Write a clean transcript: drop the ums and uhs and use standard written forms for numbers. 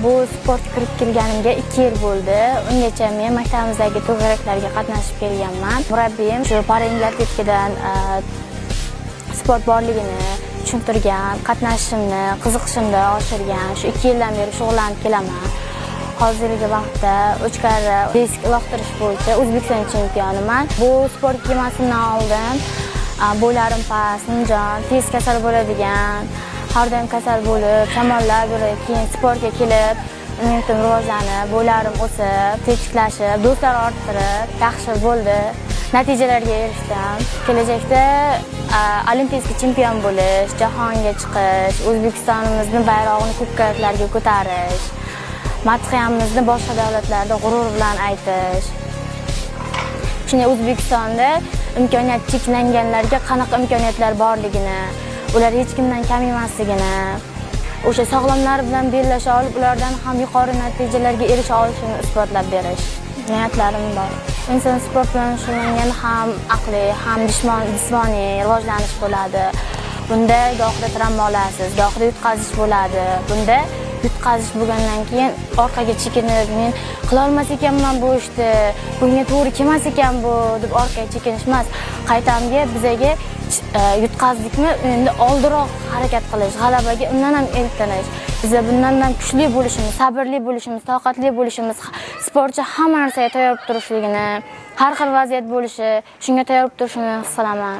Bu sportga kirib kelganimga 2 yil bo'ldi. Ungacha men maktabimizdagi to'garaklarga qatnashib kelganman. Murabbiyim shu Yengil atletikadan sport borligini tushuntirgan, qatnashishimni, qiziqishimni oshirgan. Shu 2 yildan beri shug'ullanib kelaman. Hozirgi vaqtda uch karra disk uloqtirish bo'yicha O'zbekiston chempioniman. Bu sportga kelmasimdan oldin bo'ylarim past, nimjon, tez kasal bo'ladigan, har doim kasal bo'lib, shamollab yurib, keyin sportga kelib, immunitim rivojlanib, bo'ylarim o'sib, tetiklashib, do'stlar orttirib, yaxshi bo'ldi. Natijalarga erishdim. Kelajakda олимпийский chempion bo'lish, jahonga chiqish, O'zbekistonimizni bayrog'ini ko'klarga ko'tarish, madhiyamizni boshqa davlatlarda g'urur bilan aytish. Shunday O'zbekistonda imkoniyat cheklanganlarga qanaqa imkoniyatlar borligini, ular hech kimdan kam emasligini, o'sha sog'lomlar bilan bellasha olib, ulardan ham yuqori natijalarga erisha olishini isbotlab berish niyatlarim bor. Inson sport bilan shug'ullanganda ham aqliy, ham jismoniy rivojlanish bo'ladi. Bunda gohida travma olasiz, gohida yutqazish bo'ladi. Bunda yutqazish bo'lgandan keyin orqaga chekinib, men qilolmas ekanman bu ishni, bunga to'g'ri kelmas ekan bu deb orqaga chekinish emas. Qaytamga bizaga yutqazdikmi, endi oldiroq harakat qilish, g'alabaga undan ham eltinish. Biza bundan ham kuchli bo'lishimiz, sabrli bo'lishimiz, toqatli bo'lishimiz, sportchi hamma narsaga tayyor turishligini, har xil vaziyat bo'lishi, shunga tayyor turishini his qilaman.